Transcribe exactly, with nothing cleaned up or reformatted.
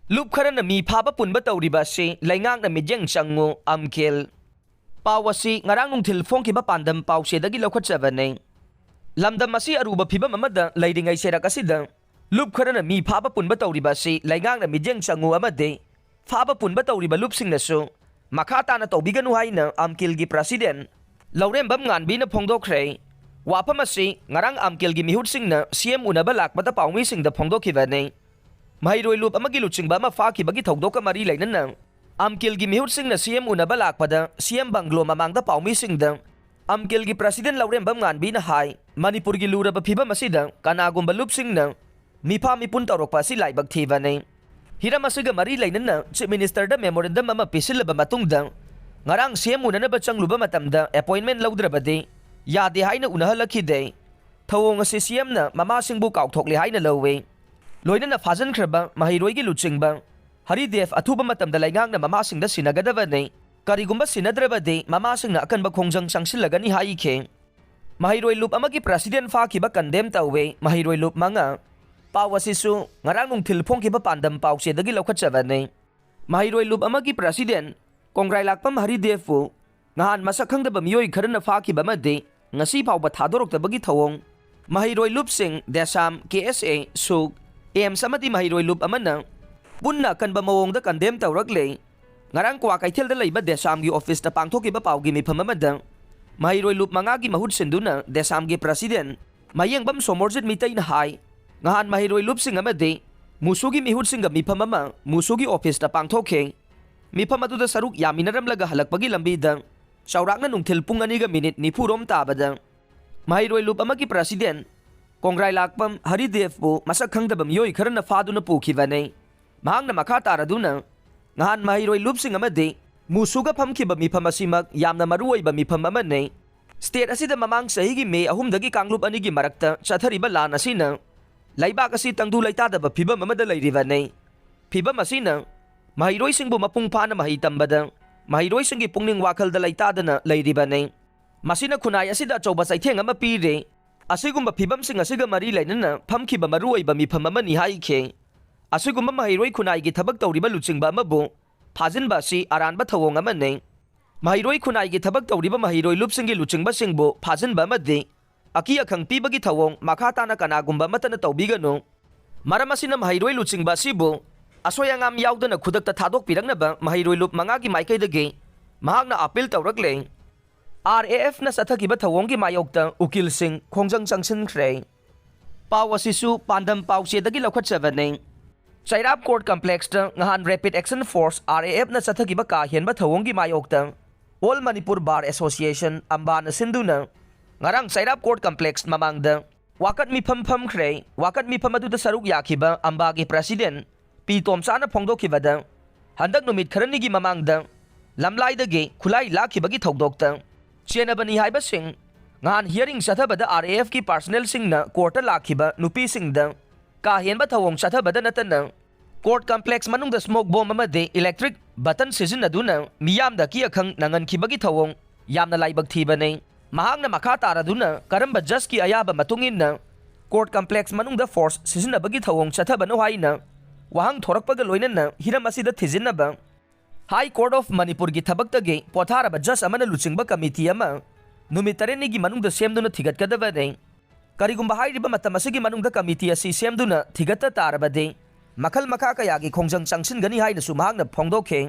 ꯂꯨꯞ ꯈꯔꯅ ꯃꯤ ꯐꯥꯕ ꯄꯨꯟꯕ ꯇꯧꯔꯤꯕ ꯑꯁꯤ ꯂꯩꯉꯥꯛꯅ ꯃꯤꯠꯌꯦꯡ ꯆꯪꯉꯨ, ꯑꯝꯀꯤꯜ꯫ ꯄꯥꯎ ꯑꯁꯤ ꯉꯔꯥꯡ ꯅꯨꯡꯊꯤꯜ ꯐꯣꯡꯈꯤꯕ ꯄꯥꯟꯗꯝ ꯄꯥꯎꯆꯦꯗꯒꯤ ꯂꯧꯈꯠꯆꯕꯅꯤ꯫ ꯂꯝꯗꯝ ꯑꯁꯤ ꯑꯔꯨꯕ ꯐꯤꯕꯝ ꯑꯃꯗ ꯂꯩꯔꯤꯉꯩ ꯆꯩꯔꯛ ꯑꯁꯤꯗ ꯂꯨꯞ ꯈꯔꯅ ꯃꯤ ꯐꯥꯕ ꯄꯨꯟꯕ ꯇꯧꯔꯤꯕ ꯑꯁꯤ ꯂꯩꯉꯥꯛꯅ ꯃꯤꯠꯌꯦꯡ ꯆꯪꯉꯨ ꯑꯃꯗꯤ ꯐꯥꯕ ꯄꯨꯟꯕ ꯇꯧꯔꯤꯕ ꯂꯨꯞꯁꯤꯡꯅꯁꯨ ꯃꯈꯥ ꯇꯥꯅ ꯇꯧꯕꯤꯒꯅꯨ ꯍꯥꯏꯅ ꯑꯝꯀꯤꯜꯒꯤ ꯄ꯭ꯔꯁꯤꯗꯦꯟ ꯂꯧꯔꯦꯝꯕꯝ ꯉꯥꯟꯕꯤꯅ ꯐꯣꯡꯗꯣꯛꯈ꯭ꯔꯦ꯫ ꯋꯥꯐꯝ ꯑꯁꯤ ꯉꯔꯥꯡ ꯑꯝꯀꯤꯜꯒꯤ ꯃꯤꯍꯨꯠꯁꯤꯡꯅ ꯁꯤ ꯑꯦꯝ ꯎꯅꯕ ꯂꯥꯛꯄꯗ ꯄꯥꯎꯃꯤꯁꯤꯡꯗ ꯐꯣꯡꯗꯣꯛꯈꯤꯕꯅꯤ꯫ ꯃꯍꯩꯔꯣꯏ ꯂꯨꯞ ꯑꯃꯒꯤ ꯂꯨꯆꯤꯡꯕ ꯑꯃ ꯐꯥꯈꯤꯕꯒꯤ ꯊꯧꯗꯣꯛꯀ ꯃꯔꯤ ꯂꯩꯅꯅ ꯑꯝꯀꯤꯜꯒꯤ ꯃꯤꯍꯨꯠꯁꯤꯡꯅ ꯁꯤ ꯑꯦꯝ ꯎꯅꯕ ꯂꯥꯛꯄꯗ ꯁꯤ ꯑꯦꯝ ꯕꯪꯒ꯭ꯂꯣ ꯃꯃꯥꯡꯗ ꯄꯥꯎꯃꯤꯁꯤꯡꯗ ꯑꯝꯀꯤꯜꯒꯤ ꯄ꯭ꯔꯁꯤꯗꯦꯟ ꯂꯧꯔꯦꯝꯕꯝ ꯉꯥꯟꯕꯤꯅ ꯍꯥꯏ, ꯃꯅꯤꯄꯨꯔꯒꯤ ꯂꯨꯔꯕ ꯐꯤꯕꯝ ꯑꯁꯤꯗ ꯀꯅꯥꯒꯨꯝꯕ ꯂꯨꯞꯁꯤꯡꯅ ꯃꯤꯐꯥ ꯃꯤꯄꯨꯟ ꯇꯧꯔꯛꯄ ꯑꯁꯤ ꯂꯥꯏꯕꯛ ꯊꯤꯕꯅꯤ꯫ ꯍꯤꯔꯝ ꯑꯁꯤꯒ ꯃꯔꯤ ꯂꯩꯅꯅ ꯆꯤꯐ ꯃꯤꯅꯤꯁꯇꯔꯗ ꯃꯦꯃꯣꯔꯦꯟꯗꯝ ꯑꯃ ꯄꯤꯁꯤꯜꯂꯕ ꯃꯇꯨꯡꯗ ꯉꯔꯥꯡ ꯁꯤ ꯑꯦꯝ ꯎꯅꯅꯕ ꯆꯪꯂꯨꯕ ꯃꯇꯝꯗ ꯑꯦꯄꯣꯏꯟꯃꯦꯟ ꯂꯧꯗ꯭ꯔꯕꯗꯤ ꯌꯥꯗꯦ ꯍꯥꯏꯅ ꯎꯅꯍꯜꯂꯛꯈꯤꯗꯦ꯫ ꯊꯧꯑꯣꯡ ꯑꯁꯤ ꯁꯤ ꯑꯦꯝꯅ ꯃꯃꯥꯁꯤꯡꯕꯨ ꯀꯥꯎꯊꯣꯛꯂꯦ ꯍꯥꯏꯅ ꯂꯧꯏ꯫ ꯂꯣꯏꯅꯅ ꯐꯥꯖꯤꯟꯈ꯭ꯔꯕ ꯃꯍꯩꯔꯣꯏꯒꯤ ꯂꯨꯆꯤꯡꯕ ꯍꯔꯤꯗꯦꯕ ꯑꯊꯨꯕ ꯃꯇꯝꯗ ꯂꯩꯉꯥꯛꯅ ꯃꯃꯥꯁꯤꯡꯗ ꯁꯤꯟꯅꯒꯗꯕꯅꯤ꯫ ꯀꯔꯤꯒꯨꯝꯕ ꯁꯤꯟꯅꯗ꯭ꯔꯕꯗꯤ ꯃꯃꯥꯁꯤꯡꯅ ꯑꯀꯟꯕ ꯈꯣꯡꯖꯪ ꯆꯪꯁꯤꯜꯂꯒꯅꯤ ꯍꯥꯏꯈꯤ꯫ ꯃꯍꯩꯔꯣꯏ ꯂꯨꯞ ꯑꯃꯒꯤ ꯄ꯭ꯔꯁꯤꯗꯦꯟ ꯐꯥꯈꯤꯕ ꯀꯟꯗꯦꯝ ꯇꯧꯋꯦ꯫ ꯃꯍꯩꯔꯣꯏ ꯂꯨꯞ ꯃꯉꯥ꯫ ꯄꯥꯎ ꯑꯁꯤꯁꯨ ꯉꯔꯥꯡ ꯅꯨꯡꯊꯤꯜ ꯐꯣꯡꯈꯤꯕ ꯄꯥꯟꯗꯝ ꯄꯥꯎꯆꯦꯗꯒꯤ ꯂꯧꯈꯠꯆꯕꯅꯤ꯫ ꯃꯍꯩꯔꯣꯏ ꯂꯨꯞ ꯑꯃꯒꯤ ꯄ꯭ꯔꯁꯤꯗꯦꯟ ꯀꯣꯡꯒ꯭ꯔꯥꯏꯂꯥꯛꯄꯝ ꯍꯔꯤꯗꯦꯕꯄꯨ ꯅꯍꯥꯟ ꯃꯁꯛ ꯈꯪꯗꯕ ꯃꯤꯑꯣꯏ ꯈꯔꯅ ꯐꯥꯈꯤꯕ ꯑꯃꯗꯤ ꯉꯁꯤ ꯐꯥꯎꯕ ꯊꯥꯗꯣꯔꯛꯇꯕꯒꯤ ꯊꯧꯑꯣꯡ꯫ ꯃꯍꯩꯔꯣꯏ ꯂꯨꯞꯁꯤꯡ ꯗꯦꯁꯥꯝ, ꯀꯦ ꯑꯦꯁ ꯑꯦ, ꯁꯨꯛ, ꯑꯦꯝꯁ ꯑꯃꯗꯤ ꯃꯍꯩꯔꯣꯏ ꯂꯨꯞ ꯑꯃꯅ ꯄꯨꯟꯅ ꯑꯀꯟꯕ ꯃꯑꯣꯡꯗ ꯀꯟꯗꯦꯝ ꯇꯧꯔꯛꯂꯦ꯫ ꯉꯔꯥꯡ ꯀ꯭ꯋꯥꯀꯩꯊꯦꯜꯗ ꯂꯩꯕ ꯗꯦꯁꯥꯝꯒꯤ ꯑꯣꯐꯤꯁꯇ ꯄꯥꯡꯊꯣꯛꯈꯤꯕ ꯄꯥꯎꯒꯤ ꯃꯤꯐꯝ ꯑꯃꯗ ꯃꯍꯩꯔꯣꯏ ꯂꯨꯞ ꯃꯉꯥꯒꯤ ꯃꯍꯨꯠ ꯁꯤꯟꯗꯨꯅ ꯗꯦꯁꯥꯝꯒꯤ ꯄ꯭ꯔꯁꯤꯗꯦꯟ ꯃꯌꯦꯡꯕꯝ ꯁꯣꯃꯣꯔꯖꯤꯠ ꯃꯤꯇꯩꯅ ꯍꯥꯏ, ꯉꯍꯥꯟ ꯃꯍꯩꯔꯣꯏ ꯂꯨꯞꯁꯤꯡ ꯑꯃꯗꯤ ꯃꯨꯁꯨꯒꯤ ꯃꯤꯍꯨꯠꯁꯤꯡꯒ ꯃꯤꯐꯝ ꯑꯃ ꯃꯨꯁꯨꯒꯤ ꯑꯣꯐꯤꯁꯇ ꯄꯥꯡꯊꯣꯛꯈꯤ꯫ ꯃꯤꯐꯝ ꯑꯗꯨꯗ ꯁꯔꯨꯛ ꯌꯥꯃꯤꯟꯅꯔꯝꯂꯒ ꯍꯜꯂꯛꯄꯒꯤ ꯂꯝꯕꯤꯗ ꯆꯥꯎꯔꯥꯛꯅ ꯅꯨꯡꯊꯤꯜ ꯄꯨꯡ ꯑꯅꯤꯒ ꯃꯤꯅꯤꯠ ꯅꯤꯐꯨ ꯔꯣꯝ ꯇꯥꯕꯗ ꯃꯍꯩꯔꯣꯏ ꯂꯨꯞ ꯑꯃꯒꯤ ꯄ꯭ꯔꯁꯤꯗꯦꯟ ꯀꯣꯡꯒ꯭ꯔꯥꯏꯂꯥꯛꯄꯝ ꯍꯔꯤꯗꯦꯕꯄꯨ ꯃꯁꯛ ꯈꯪꯗꯕ ꯃꯤꯑꯣꯏ ꯈꯔꯅ ꯐꯥꯗꯨꯅ ꯄꯨꯈꯤꯕꯅꯤ꯫ ꯃꯍꯥꯛꯅ ꯃꯈꯥ ꯇꯥꯔꯗꯨꯅ, ꯅꯍꯥꯟ ꯃꯍꯩꯔꯣꯏ ꯂꯨꯞꯁꯤꯡ ꯑꯃꯗꯤ ꯃꯨꯁꯨꯒ ꯐꯝꯈꯤꯕ ꯃꯤꯐꯝ ꯑꯁꯤꯃꯛ ꯌꯥꯝꯅ ꯃꯔꯨ ꯑꯣꯏꯕ ꯃꯤꯐꯝ ꯑꯃꯅꯤ꯫ ꯁ꯭ꯇꯦꯠ ꯑꯁꯤꯗ ꯃꯃꯥꯡ ꯆꯍꯤꯒꯤ ꯃꯦ ꯑꯍꯨꯝꯗꯒꯤ ꯀꯥꯡꯂꯨꯞ ꯑꯅꯤꯒꯤ ꯃꯔꯛꯇ ꯆꯠꯊꯔꯤꯕ ꯂꯥꯟ ꯑꯁꯤꯅ ꯂꯩꯕꯥꯛ ꯑꯁꯤ ꯇꯪꯗꯨ ꯂꯩꯇꯥꯗꯕ ꯐꯤꯕꯝ ꯑꯃꯗ ꯂꯩꯔꯤꯕꯅꯤ꯫ ꯐꯤꯕꯝ ꯑꯁꯤꯅ ꯃꯍꯩꯔꯣꯏꯁꯤꯡꯕꯨ ꯃꯄꯨꯡ ꯐꯥꯅ ꯃꯍꯩ ꯇꯝꯕꯗ, ꯃꯍꯩꯔꯣꯏꯁꯤꯡꯒꯤ ꯄꯨꯛꯅꯤꯡ ꯋꯥꯈꯜꯗ ꯂꯩꯇꯥꯗꯅ ꯂꯩꯔꯤꯕꯅꯤ꯫ ꯃꯁꯤꯅ ꯈꯨꯟꯅꯥꯏ ꯑꯁꯤꯗ ꯑꯆꯧꯕ ꯆꯩꯊꯦꯡ ꯑꯃ ꯄꯤꯔꯦ꯫ ꯑꯁꯤꯒꯨꯝꯕ ꯐꯤꯕꯝꯁꯤꯡ ꯑꯁꯤꯒ ꯃꯔꯤ ꯂꯩꯅꯅ ꯐꯝꯈꯤꯕ ꯃꯔꯨꯑꯣꯏꯕ ꯃꯤꯐꯝ ꯑꯃꯅꯤ ꯍꯥꯏꯈꯤ꯫ ꯑꯁꯤꯒꯨꯝꯕ ꯃꯍꯩꯔꯣꯏ ꯈꯨꯟꯅꯥꯏꯒꯤ ꯊꯕꯛ ꯇꯧꯔꯤꯕ ꯂꯨꯆꯤꯡꯕ ꯑꯃꯕꯨ ꯐꯥꯖꯤꯟꯕ ꯑꯁꯤ ꯑꯔꯥꯟꯕ ꯊꯧꯑꯣꯡ ꯑꯃꯅꯤ꯫ ꯃꯍꯩꯔꯣꯏ ꯈꯨꯟꯅꯥꯏꯒꯤ ꯊꯕꯛ ꯇꯧꯔꯤꯕ ꯃꯍꯩꯔꯣꯏ ꯂꯨꯞꯁꯤꯡꯒꯤ ꯂꯨꯆꯤꯡꯕꯁꯤꯡꯕꯨ ꯐꯥꯖꯤꯟꯕ ꯑꯃꯗꯤ ꯑꯀꯤ ꯑꯈꯪ ꯄꯤꯕꯒꯤ ꯊꯧꯑꯣꯡ ꯃꯈꯥ ꯇꯥꯅ ꯀꯅꯥꯒꯨꯝꯕ ꯑꯃꯠꯇꯅ ꯇꯧꯕꯤꯒꯅꯨ꯫ ꯃꯔꯝ ꯑꯁꯤꯅ ꯃꯍꯩꯔꯣꯏ ꯂꯨꯆꯤꯡꯕ ꯑꯁꯤꯕꯨ ꯑꯁꯣꯏ ꯑꯉꯥꯝ ꯌꯥꯎꯗꯅ ꯈꯨꯗꯛꯇ ꯊꯥꯗꯣꯛꯄꯤꯔꯛꯅꯕ ꯃꯍꯩꯔꯣꯏ ꯂꯨꯞ ꯃꯉꯥꯒꯤ ꯃꯥꯏꯀꯩꯗꯒꯤ ꯃꯍꯥꯛꯅ ꯑꯥꯄꯤꯜ ꯇꯧꯔꯛꯂꯦ꯫ ꯑꯥꯔ ꯑꯦ ꯑꯦꯐꯅ ꯆꯠꯊꯈꯤꯕ ꯊꯧꯑꯣꯡꯒꯤ ꯃꯥꯌꯣꯛꯇ ꯎꯀꯤꯜꯁꯤꯡ ꯈꯣꯡꯖꯪ ꯆꯪꯁꯤꯟꯈ꯭ꯔꯦ꯫ ꯄꯥꯎ ꯑꯁꯤꯁꯨ ꯄꯥꯟꯗꯝ ꯄꯥꯎꯆꯦꯗꯒꯤ ꯂꯧꯈꯠꯆꯕꯅꯤ꯫ ꯆꯩꯔꯥꯞ ꯀꯣꯔꯠ ꯀꯝꯄ꯭ꯂꯦꯛꯁꯇ ꯉꯍꯥꯟ ꯔꯦꯄꯤꯗ ꯑꯦꯛꯁꯟ ꯐꯣꯔꯁ, ꯑꯥꯔ ꯑꯦ ꯑꯦꯐꯅ ꯆꯠꯊꯈꯤꯕ ꯀꯥ ꯍꯦꯟꯕ ꯊꯧꯑꯣꯡꯒꯤ ꯃꯥꯌꯣꯛꯇ ꯑꯣꯜ ꯃꯅꯤꯄꯨꯔ ꯕꯥꯔ ꯑꯦꯁꯣꯁꯤꯌꯦꯁꯟ, ꯑꯝꯕꯥꯅ ꯁꯤꯟꯗꯨꯅ ꯉꯔꯥꯡ ꯆꯩꯔꯥꯞ ꯀꯣꯔꯠ ꯀꯝꯄ꯭ꯂꯦꯛꯁ ꯃꯃꯥꯡꯗ ꯋꯥꯀꯠ ꯃꯤꯐꯝ ꯐꯝꯈ꯭ꯔꯦ꯫ ꯋꯥꯀꯠ ꯃꯤꯐꯝ ꯑꯗꯨꯗ ꯁꯔꯨꯛ ꯌꯥꯈꯤꯕ ꯑꯝꯕꯥꯒꯤ ꯄ꯭ꯔꯦꯁꯤꯗꯦꯟꯠ ꯄꯤ ꯇꯣꯝꯆꯥꯅ ꯐꯣꯡꯗꯣꯛꯈꯤꯕꯗ, ꯍꯟꯗꯛ ꯅꯨꯃꯤꯠ ꯈꯔꯅꯤꯒꯤ ꯃꯃꯥꯡꯗ ꯂꯝꯂꯥꯏꯗꯒꯤ ꯈꯨꯠꯂꯥꯏ ꯂꯥꯛꯈꯤꯕꯒꯤ ꯊꯧꯗꯣꯛꯇ ꯆꯦꯟꯅꯕꯅꯤ ꯍꯥꯏꯕꯁꯤꯡ ꯉꯍꯥꯟ ꯍꯤꯌꯔꯤꯡ ꯆꯠꯊꯕꯗ ꯑꯥꯔ ꯑꯦ ꯑꯦꯐꯀꯤ ꯄꯥꯔꯁꯅꯦꯜꯁꯤꯡꯅ ꯀꯣꯔꯠꯇ ꯂꯥꯛꯈꯤꯕ ꯅꯨꯄꯤꯁꯤꯡꯗ ꯀꯥ ꯍꯦꯟꯕ ꯊꯧꯑꯣꯡ ꯆꯠꯊꯕꯗ ꯅꯠꯇꯅ ꯀꯣꯔꯠ ꯀꯝꯄ꯭ꯂꯦꯛꯁ ꯃꯅꯨꯡꯗ ꯁ꯭ꯃꯣꯛ ꯕꯣꯝ ꯑꯃꯗꯤ ꯏꯂꯦꯛꯇ꯭ꯔꯤꯛ ꯕꯇꯟ ꯁꯤꯖꯤꯟꯅꯗꯨꯅ ꯃꯤꯌꯥꯝꯗ ꯑꯀꯤ ꯑꯈꯪ ꯅꯪꯍꯟꯈꯤꯕꯒꯤ ꯊꯧꯑꯣꯡ ꯌꯥꯝꯅ ꯂꯥꯏꯕꯛ ꯊꯤꯕꯅꯤ꯫ ꯃꯍꯥꯛꯅ ꯃꯈꯥ ꯇꯥꯔꯗꯨꯅ ꯀꯔꯝꯕ ꯖꯖꯀꯤ ꯑꯌꯥꯕ ꯃꯇꯨꯡ ꯏꯟꯅ ꯀꯣꯔꯠ ꯀꯝꯄ꯭ꯂꯦꯛꯁ ꯃꯅꯨꯡꯗ ꯐꯣꯔꯁ ꯁꯤꯖꯤꯟꯅꯕꯒꯤ ꯊꯧꯑꯣꯡ ꯆꯠꯊꯕꯅꯣ ꯍꯥꯏꯅ ꯋꯥꯍꯪ ꯊꯣꯔꯛꯄꯒ ꯂꯣꯏꯅꯅ ꯍꯤꯔꯝ ꯑꯁꯤꯗ ꯊꯤꯖꯤꯟꯅꯕ ꯍꯥꯏ ꯀꯣꯔꯠ ꯑꯣꯐ ꯃꯅꯤꯄꯨꯔꯒꯤ ꯊꯕꯛꯇꯒꯤ ꯄꯣꯊꯥꯔꯕ ꯖꯖ ꯑꯃꯅ ꯂꯨꯆꯤꯡꯕ ꯀꯃꯤꯇꯤ ꯑꯃ ꯅꯨꯃꯤꯠ ꯇꯔꯦꯠꯅꯤꯒꯤ ꯃꯅꯨꯡꯗ ꯁꯦꯝꯗꯨꯅ ꯊꯤꯒꯠꯀꯗꯕꯅꯤ꯫ ꯀꯔꯤꯒꯨꯝꯕ ꯍꯥꯏꯔꯤꯕ ꯃꯇꯝ ꯑꯁꯤꯒꯤ ꯃꯅꯨꯡꯗ ꯀꯃꯤꯇꯤ ꯑꯁꯤ ꯁꯦꯝꯗꯨꯅ ꯊꯤꯒꯠꯇ ꯇꯥꯔꯕꯗꯤ ꯃꯈꯜ ꯃꯈꯥ ꯀꯌꯥꯒꯤ ꯈꯣꯡꯖꯪ ꯆꯪꯁꯤꯟꯒꯅꯤ ꯍꯥꯏꯅꯁꯨ ꯃꯍꯥꯛꯅ ꯐꯣꯡꯗꯣꯛꯈꯤ꯫